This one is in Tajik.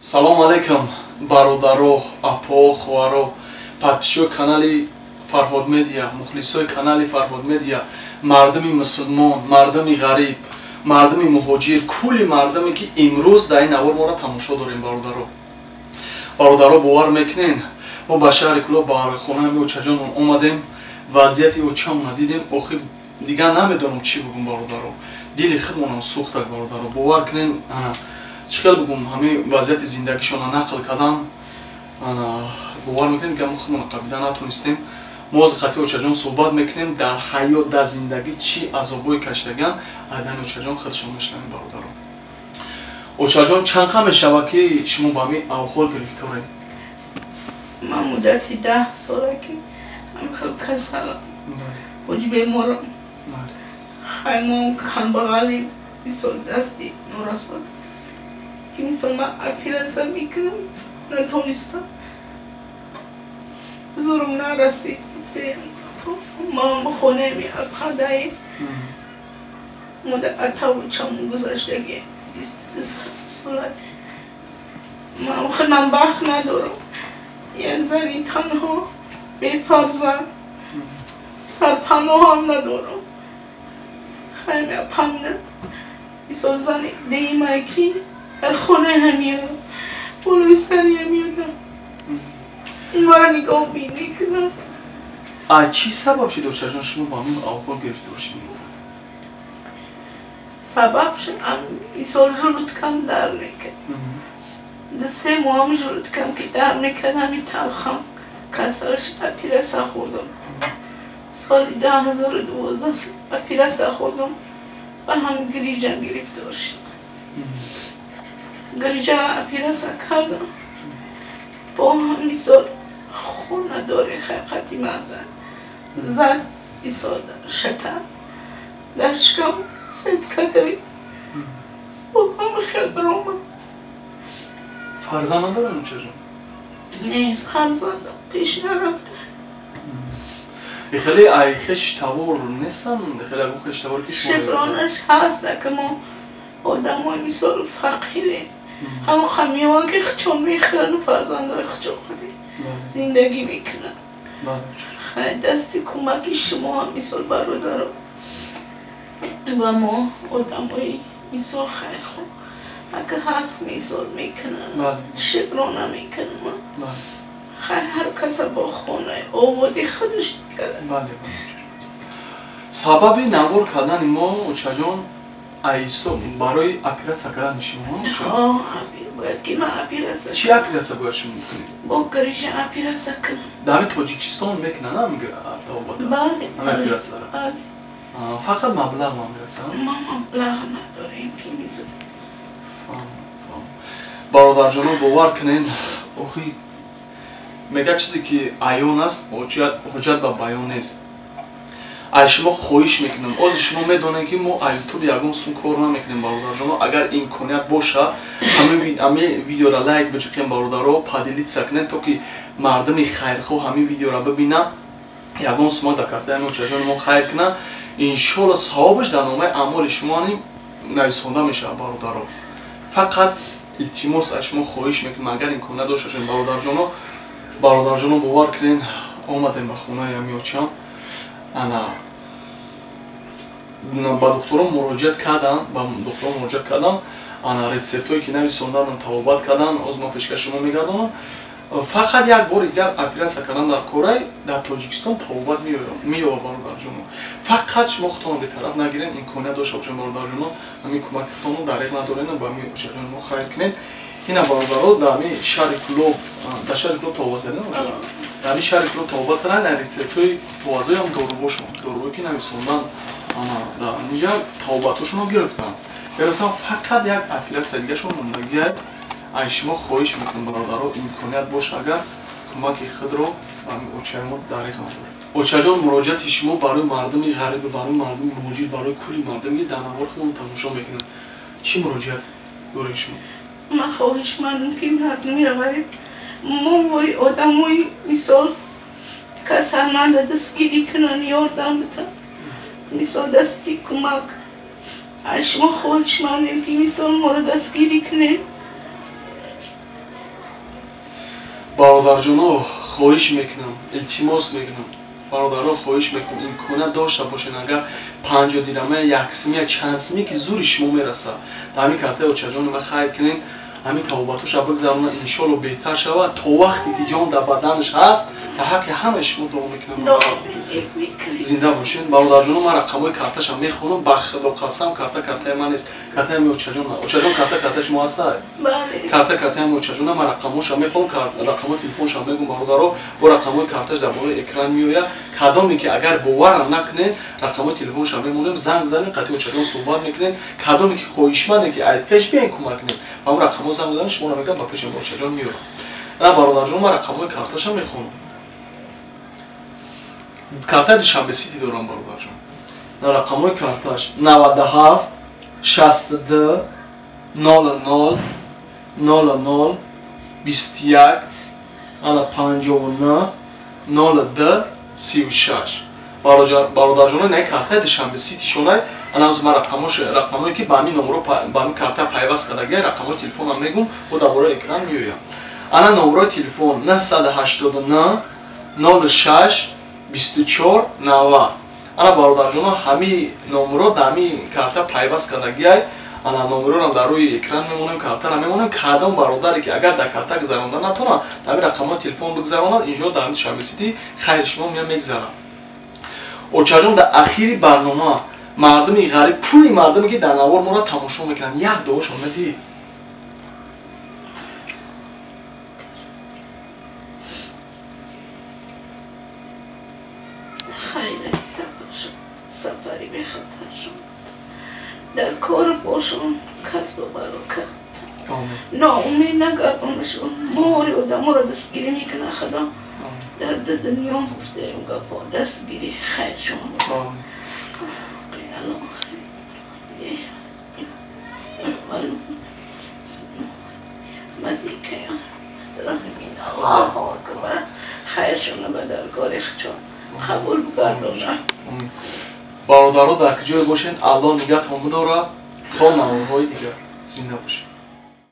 Салом алейкум, бародаро, апо, хоҳаро, подписчиҳои канали Фарҳод Медиа, мухлисои канали Фарҳод Медиа, мардуми мусулмон, мардуми ғариб, мардуми муҳоҷир, кулли мардуме ки имрӯз дар ин навор моро тамошо дорем, бародаро. Бародаро, бовар мекунен, мо ба шаҳри Кӯлоб ба хонаи очаҷонмон омадем, вазъияти очамона дидем, охир дигар намедонам чӣ бугум, бародаро. Дили худмонам сӯхтак, бародаро. Бовар кунен, чӣ хел бугум, ҳамин вазъияти зиндагишона нақл кардам, бовар мекунем, ки мо худмона қабида натонистем. Мо ҳозир қати очаҷон суҳбат мекунем, дар ҳаёт, дар зиндагӣ чӣ азобҳое кашидаган, айдани очаҷон худшон мешунавем, бародаро. Очаҷон, чанд қа мешавад ки шумо ба ҳамин авҳол гирифторед? Ман муддати 10 сола ки ҳам хел касалам, ҳуҷ беморам. Хай мо камбағалем, мисол дасти норасад ки мисол ман оператсия мекунам, натонистам, зурум нарасид. Ман хонаи ападаи модар атавучам гузаштаги 22 сола. Ман худам бахт надорам, як зани танҳо, бефарзанд, сарпаноҳам надорам. Хайми апамда мисол зани деимае ки дар хонаи ҳамиё болои сари ҳамиёда маро нигоҳ мекунад. А чӣ сабаб шуд, очаҷон, шумо ба ҳамин авҳол гирифтор шудед? Сабаб шуд, мисол желудкам дард мекард. 2-3 моҳам желудкам ки дард мекард, ҳамин талхам касал шуд, оператсия хӯрдам. Соли 2012 оператсия хӯрдам ва ҳам грижа гирифтор шуд. Грижаро оператсия кардам. Бо ҳам мисол хонадори хайқати марда зад, мисол шата дар шикам сеткадари бо ҳам хел баромад. Фарзанд надорем, очаҷон? Не, фарзандам пеш нарафта. Хеле ай хеш тавор нестам, хеле агу хеш тавор ки шумо шукронаш ҳаст, ки мо одамои мисол фақирем. Ҳамон хамиён ки хучон мехӯранд, фарзандои хучон худи зиндагӣ мекунанд. Хай дасти кӯмаки шумо ҳам мисол бародаро ва мо одамои мисол хайрхоҳ ака ҳаст, мисол мекунанд, шукрона мекунам. Хай ҳар каса бо хонаи ободи худаш кард. Сабаби навор кардани мо, очаҷон, айсо барои оператсия кардани шумо? Бояд ки ман оператсия. Чӣ оператсия бояд шумо кунед? Бо грижа оператсия кунам. Дар ҳамин Тоҷикистон мекунанд ҳамин табобата? Бале. Ҳамин оператсияро? Бале. Фақат маблағ намерасад? Мо маблағ надорем ки мисол. Бародарҷоно, бовар кунед, охи мега чизе ки аён аст, ҳоҷат ба баён нест. Ай шумо хоҳиш мекунам, ози шумо медонед ки мо ай ютуб ягон сум кор намекунем, бародарҷоно. Агар имконият боша, ҳамин видеоро лайк биҷиқем, бародаро, поделиться кунед, то ки мардуми хайрхоҳ ҳамин видеоро бибинад, ягон сума дар картаи ҳамин очаҷони мо хайр кунад. Иншоалло савобаш дар номаи аъмоли шумо нависонда мешавад, бародаро. Фақат илтимос аз шумо хоҳиш мекунам, агар имконият дошта бошед, бародарҷоно. Бародарҷоно, бовар кунед, омадем ба хонаи ҳамин очам, ана ба духтурон муроҷиат кардам, ба духтурон муроҷиат кардам, ана рецептҳое ки нависондан, табобат кардан, оз ман пешкаши шумо мегардонам. Фақат як бори дигар оператсия кардан дар Корай, дар Тоҷикистон табобат меёбад, бародарҷоно. Фақат шумо худтонро бетараф нагиред, имконият дошта бошед, бародарҷоно, ҳамин кӯмаки худтонро дариқ надоред, ба ҳамин очаҷони мо хайр кунед. Ина бародаро, дар ҳамин шаҳри Кӯлоб, дар шаҳри Кӯлоб табобат кардем, дар ҳамин шаҳри Кӯлоб табобат кардан, дар рецептҳои коғазҳоям дорубошон, дорубое ки нависондан, дар инҷа табобатҳошонро гирифтанд. Гирифтан, фақат як оператсия дигашон мондагиай. Ай шумо хоҳиш мекунам, бародаро, имконият боша, агар кӯмаки худро ба ҳамин очаи мо дариқ надоред. Очаҷон, муроҷиати шумо барои мардуми ғариб, барои мардуми муҳоҷир, барои кулли мардуме ки дар навор худмон тамошо мекунанд, чӣ муроҷиат доред шумо? Ман хоҳишмандам ки мардуми ғариб мо вори одамои мисол касалманда дастгирӣ кунанд, ёрдам бидиҳанд, мисол дасти кӯмак. Аз шумо хоҳишмандем ки мисол моро дастгирӣ кунед. Бародарҷоно, хоҳиш мекунам, илтимос мекунам. Бародаро, хоҳиш мекунам, имконият дошта бошед, агар 50 дирама, як симия, чанд симӣ ки зури шумо мерасад, дар ҳамин картаи очаҷони ман хайр кунед, ҳамин тавбатоша бигзаронад, иншоалло беҳтар шавад. То вақте ки ҷон дар баданаш ҳаст, дар ҳаққи ҳамаи шумо дуо мекунам. Зинда бошед. Бародарҷоно, ман рақамҳои карташа мехонам, ба худо қасам, карта картаи ман нест, картаи ми очаҷон. Очаҷон, карта картаи шумо ҳаста? Карта картаи ми очаҷона. Ман рақамҳоша мехонам, рақамҳои телефонша мегӯм, бародаро, бо рақамҳои карташ дар болои экран меояд. Кадоме ки агар боварам накунед, рақамҳои телефонша мемонем, занг бизанед, қатъи очаҷон суҳбат мекунед. Кадоме ки хоҳишманде ки ай пеш биен кӯмак кунед, ба он рақамҳо занг бизанед, шуморо мегӯям, ба пеши очаҷон меорам. На, бародарҷон, ман рақамҳои карташа мехонам. Картаи Душанбе Сити дорам, бародарҷон. На, рақамҳои карташ 97 62 00 00 21 ана 59 02 36. Бародарҷоно, на картаи Душанбе Сити шонай. Ана аз ман рақамҳое ки ба ҳамин номро, ба ҳамин карта пайваст кардагия, рақамҳои телефонам мегӯм, бо дар бораи экран меоям. Ана номрои телефон 989 06 24 90. Ана бародарҷоно, ҳамин номро дар ҳамин карта пайваст кардагиай. Ана номрорам дар рӯи экран мемонем, картара мемонем. Кадом бародаре ки агар дар карта гузаронда натонад, дар ҳамин рақамҳои телефон бигзаронад, инҷо дар ҳамин Душанбе Сити хайри шумо мея мегзарад. Очаҷон, дар ахири барнома мардуми ғариб, пули мардуме ки дар навор моро тамошо мекунанд, як дуошон медиҳӣ? Сафари бехатаршон, дар кор бошон, касбу баракат, ноумед нагардонашон. Мори одаморо дастгирӣ мекунад Худо, дар дунё гуфтаем гапо, дастгирӣ хайршон. Аллоҳу акбар, хайршона ба даргори худшон қабул бигардонад. Бародаро, дар куҷое бошед, Аллоҳ нигаҳтон бидорад. То наворҳои дигар зинда бошед.